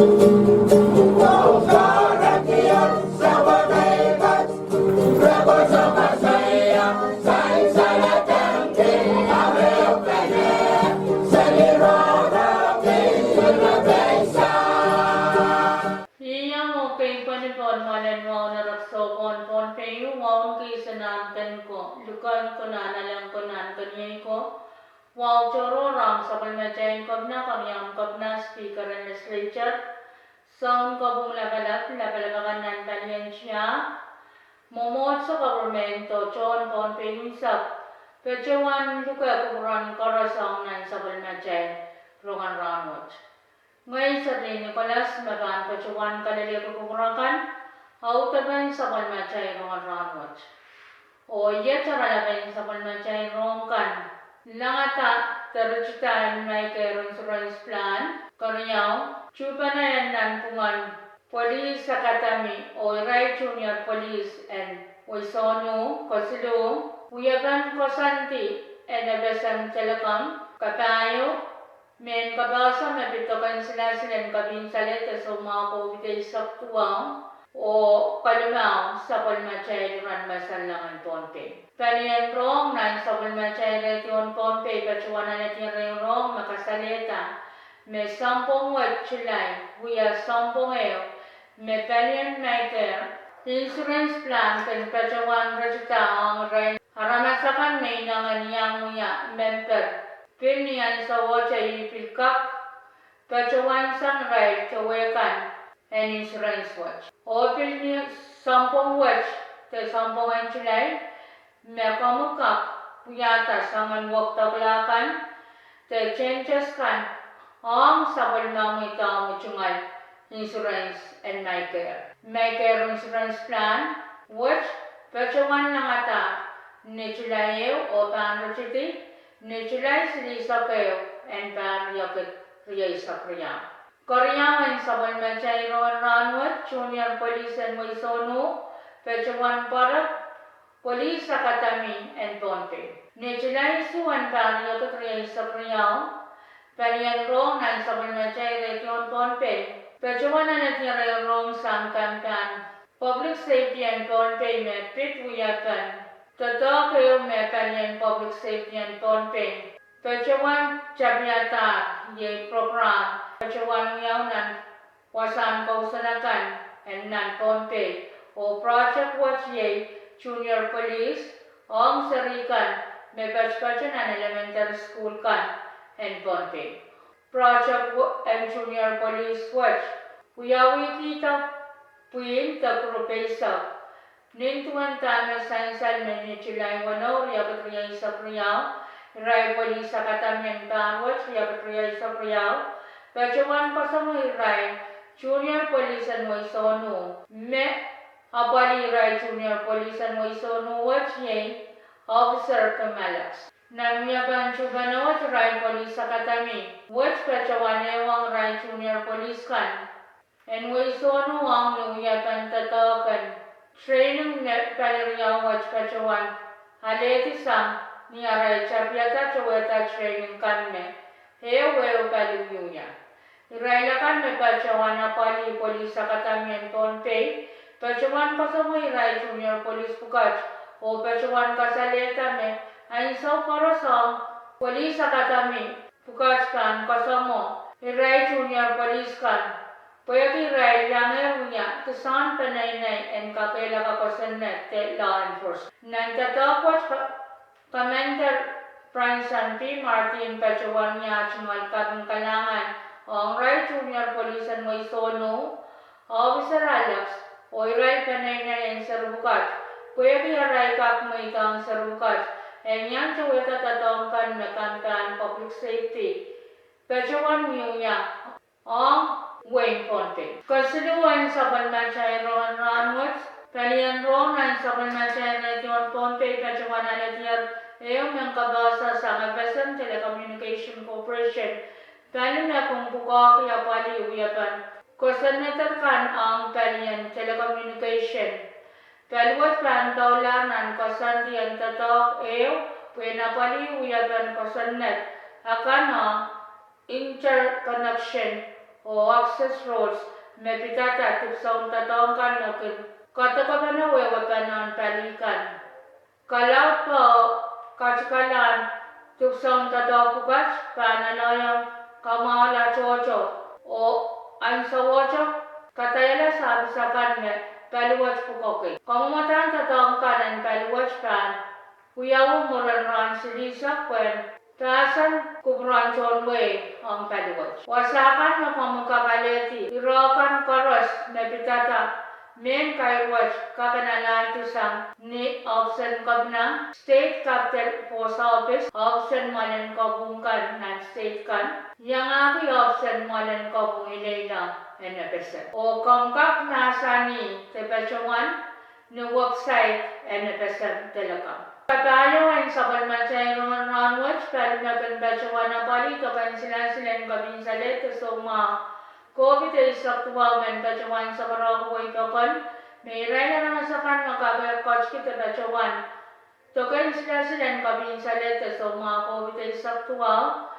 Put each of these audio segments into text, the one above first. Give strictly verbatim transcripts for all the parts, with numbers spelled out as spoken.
Iang oh keipweni pohn mwoalen wahu en erekiso pohn Pohnpei, wahu en kisin ahmw ken ko, lukehng ko, nanleng ko, nan keniei ko, wahu tohrohr ong sapwellimatail kepina, keriaun kepina, speaker en legislature, soun kopwung lapalap, lapalap akan nan palien tiahk, mwomwohdiso, government oh tohn Pohnpei unsek, patohwan luke kupwuren koaros ong nan sapwellimatail rongen rahnwet. Ngehi Serlin Nicholas me pahn patohwan kalelehki kupwur akan audepen sapwellimatail rongen rahnwet. Oh iet oaralap en sapwellimatail rohng kan: langada de ritida en MICARE insurance plan; keriau, tuhpene en nanpwungen Police Academy oh irail junior police en Weisonu; kesiluh, wiepen koasoandi en FSM Telecom; kapahieu, mehn kapehse me pid doken silasil en kapinsalehda soumwahu COVID eisek duwau; oh kalimau, sapwellimatail iren masanlahngen Pohnpei. Palien rohng nan sapwellimatail radio en Pohnpei patohwan alehdi ehu rohng me kasalehda me sounpwong wet Sulai, wia sounpwong ehu, me palien MICARE insurance plan kin patohwan ritida ong irail aramas akan me inengen iang wia memper, pil ni ansowohte ih pil kak patohwan sang irail towehkan en insurance wet. Oh pil ni sounpwong wet, de sounpwong en Sulai, me komwi kak wiahda soangen wekidekla kan de changes kan ong sapwellime mweidohng tungoal insurance en MICARE. MICARE insurance plan wet patohwan langada ni Sulai ehu oh pahn ritidi ni Sulai silihsek ehu en pahr riekid rieisek riau. Keriau en sapwellimatail rongen rahnwet, junior police en Weisonu patohwan pwarek Police Academy en Pohnpei. Ni Sulai isuh en pahr riekid rieisek riau, palien rohng nan sapwellimatail radio en Pohnpei patohwan alehdi ehu rohng sang kampahn Public Safety en Pohnpei me pid wiepen doadoahk ehu me palien Public Safety en Pohnpei patohwan tapiadahr, iei program patohwan wiawi nan wasahn kousoan akan en nan Pohnpei, oh project wet iei junior police ong seri kan me patpato nan elementary school kan en Pohnpei. Project en junior police wet wiawihkihda pwihn de group eisek. Nin duwen dahme sansal me ni Sulai weneu, riekid rieisek riau, irail Police Academy en pahr wet, riekid rieisek riau, patohwan koasoamw irail junior police en Weisonu. Me apwalih irail junior police en Weisonu wet iei Officer Kim Alex. Nan wiepen tuhpene wet, irail Police Academy wet patohwan ehuong irail junior police kan en Weisonu ong ni wiepen doadoahk en training me pali riau wet patohwan alehdi sang ni arail tapiada towehda training kan me ehu ehu pali wiewia. Irail akan me patohwan apwalih Police Academy en Pohnpei patohwan koasoamw irail junior police pwukat oh patohwan kasalehda me ansou koaros ong Police Academy pwukat pahn koasoamwo irail junior police kan pwehki irail iangehr wia kisehn peneinei en kakehlaka kosonned de law enforcement. Nan doadoahk wet, Commander Branson P. Martin patohwan wia tungoal kaping kalahngan ong irail junior police en Weisonu, Officer Alex, oh irail peneinei en seri pwukat pwehki arail kak mweidohng seri pwukat en iang towehda doadoahk kan me kampahn Public Safety patohwan wiewia ong wehin Pohnpei. Kesiluhwen sapwellimatail rongen rahnwet, palien rohng nan sapwellimatail radio en Pohnpei patohwan alehdier ehu mehn kapehse sang FSM Telecommunication Corporation, pali me kin pwukoahki apwalih wiepen kosonned kan ong palien telecommunication. Pali wet pahn doulahr nan koasoandi en doadoahk ehu pwehn apwalih wiepen kosonned akan ong interconnection oh access roads me pidada dipwisoun doadoahk kan me kin kadokepene wehwehpen pali kan. Kalaud powe katikala dipwisoun doadoahk pwukat pahn aloiong kamwahula tohto oh ansouohte kadaiala service akan me pali wet pwukoa. Kamwadahn doadoahk kan en pali wet pahn wiawi mwurin rahn silihsek pwehn pahsan kupwuren tohn wehi ong pali wet. Wasa kan me komw kak alehdi ire kan koaros me pidada mehn kairuwet kak en alehdi sang ni ohpis en kepina, State Capitol Post Office, ohpis en mwoalen kopwung kan nan state kan, iangahki ohpis en mwoalen kopwung ileile en FSM. Oh komw kak mahsanih de patohwan ni website en FSM Telegram. Kapahieu en sapwellimatail rongen rahnwet, pali me kin patohwan apwalih doken silasil en kepin salehde soumwahu COVID eisek duwau men patohwan sakarokei pokon me irail aramas akan me kak ketiki de patohwan doken silasil en kepin salehde soumwahu COVID eisek duwau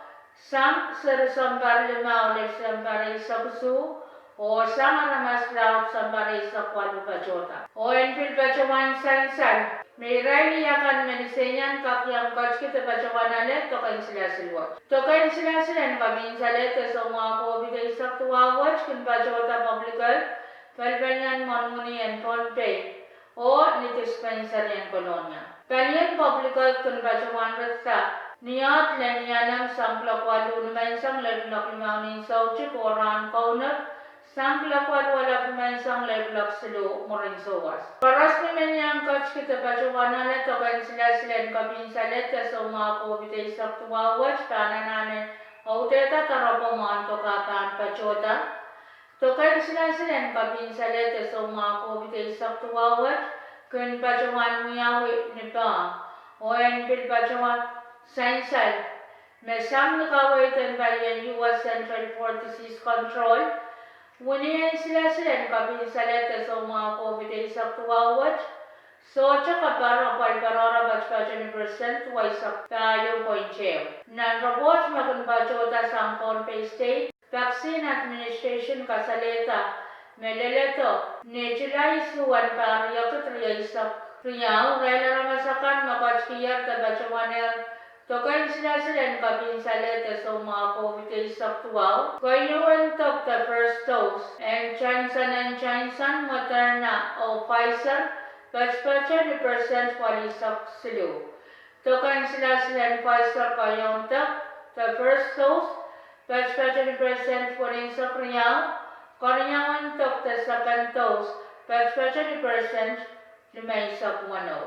sang seri sounpar limau lel sounpar eisek isuh, oh sang aramas laud sounpar eisek waluh patohda. Oh en pil patohwan sansal me irail akan me ni seian kak iang ketiki de patohwan ale doken silasil wet. Doken silasil en kepin salehde soumwahu COVID eisek duwau wet kin patohda Public Health, pelipelian mwohn wini en Pohnpei, oh ni dispensary en Kolonia. Palien Public Health kin patohwan rehda ni oahd lel ni alem sang kuloak waluh nimenseng lel kuloak limau ni soutik oh rahn kaunop sang kuloak waluh alap nimenseng lel kuloak siluh mwurin souwas. Koaros me men iang ketiki de patohwan ale doken silasil en kepin salehde soumwahu COVID eisek duwau wet pahn anahne audehda doaropwe mwahndoka pahn patohda. Doken silasil en kepin salehde soumwahu COVID eisek duwau wet kin patohwan wiawi ni pah, oh en pil patohwan sansal me sang ni kaweid en palien U S Centers for Disease Control, wini en silasil en kepin salehde soumwahu COVID eisek duwau wet sohte kapar, apwal patohdo patopato ni percent duweisek pahieu point ehu. Nan report me kin patohda sang Pohnpei State Vaccine Administration kasalehda me leledo ni Sulai isuh en pahr riekid rieisek riau, irail aramas akan me ketikier de patohwanehr doken silasil en kepin salehde soumwahu COVID eisek duwau, keieun dok de first dose en Johnson and Johnson, Moderna oh Pfizer patopato ni percent weneisek siluh. Doken silasil en Pfizer keieun dok de first dose patopato ni percent weneisek riau, keriaun dok de second dose patopato ni percent limeisek weneu.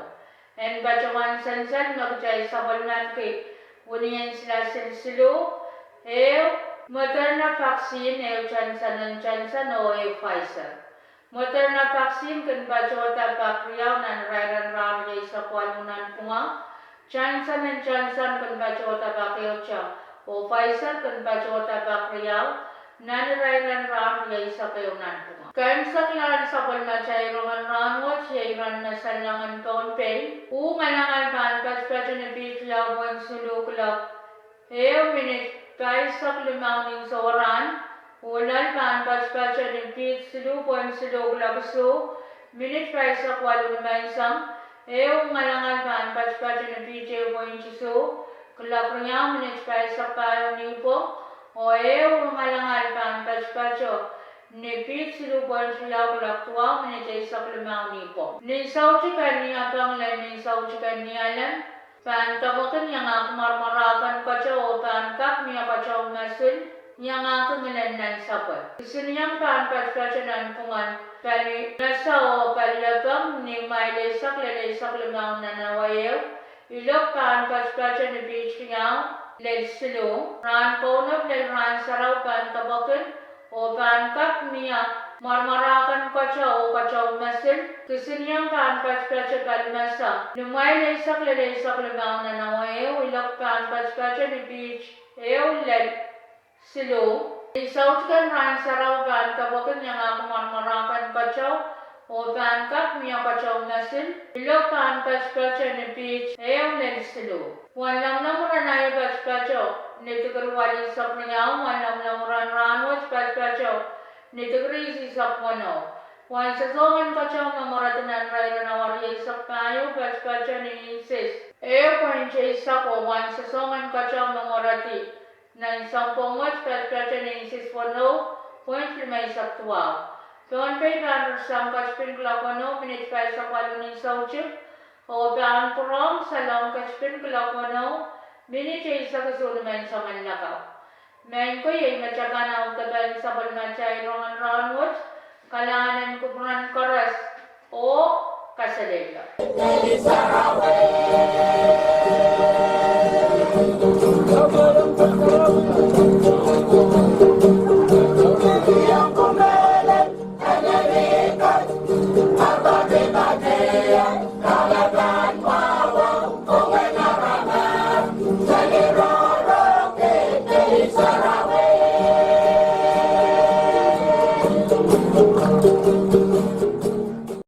En patohwan sansal me kitail sapwellimaniki wini en silasil siluh, ehu Moderna vaccine, ehu Johnson and Johnson oh ehu Pfizer. Moderna vaccine kin patohda pak riau nan irair en rahn rieisek waluh nanpwungo. Johnson and Johnson kin patohda pak ehute, oh Pfizer kin patohda pak riau nan irair en rahn rieisek ehu nanpwungo. Keimwseklahn sapwellimatail rongen rahnwet iei iren me sallengen Pohnpei, uh ngalangal pahn patopato ni piht riau pwehn siluh kuloak ehu minit pahisek limau ni sohrahn. Uh loal pahn patopato ni piht siluh pwehn siluh kuloak isuh minit pahisek waluh nimenseng. Ehu ngalangal pahn patopato ni piht ehu pwehn isuh kuloak riau minit pahisek pahieu nipwong. Oh ehu ngalangal pahn patopato ni piht siluh pwehn riau kuloak duwau minit eisek limau nipwong. Nin soutik en Niapeng lel nin soutik en Nialem pahn depwekin iangahki mwaramwarahken keteu oh pahn kak mie keteu mosul iangahki ngilen nansapwe. Kisinieng pahn patopato nanpwungen pali Mesa oh Paliepeng ni mwail eisek lel eisek limau nan awa ehu. Ilok pahn patopato ni piht riau lel siluh. Rahn kaunop lel rahn sarawi pahn depwekin oh pahn kak mie mwaramwarahken keteu oh keteu mosul. Kisinieng pahn patopato pali Mesa ni mwail eisek lel eisek limau nan awa ehu. Ilok pahn patopato ni piht ehu lel siluh. Ni soutik en rahn sarawi pahn depwekin iangahki mwaramwarahken keteu oh pahn kak mie keteu mosul. Ilok pahn patopato ni piht ehu lel siluh. Wen lamalam iren aio patopato ni dikir walisek riau. Wen lamalam iren rahnwet patopato ni degrees eisek weneu. Wahnsasong en keteu me mweredi nan irair en awa rieisek pahieu patpatohn inches ehu point eisek oh wahnsasong en keteu me mweredi nan sounpwong wet patpatohn inches weneu point limeisek duwau. Pohnpei pahn rasehng ketipin kuloak weneu minit pahisek waluh ni soutik, oh pahn pwurehng salong ketipin kuloak weneu minit eisek isuh ni menseng en lakapw. Maing ko, iei metakan audepen sapwellimatail rongen rahnwet. Kalahngan en kupwuren koaros oh kaselehlie.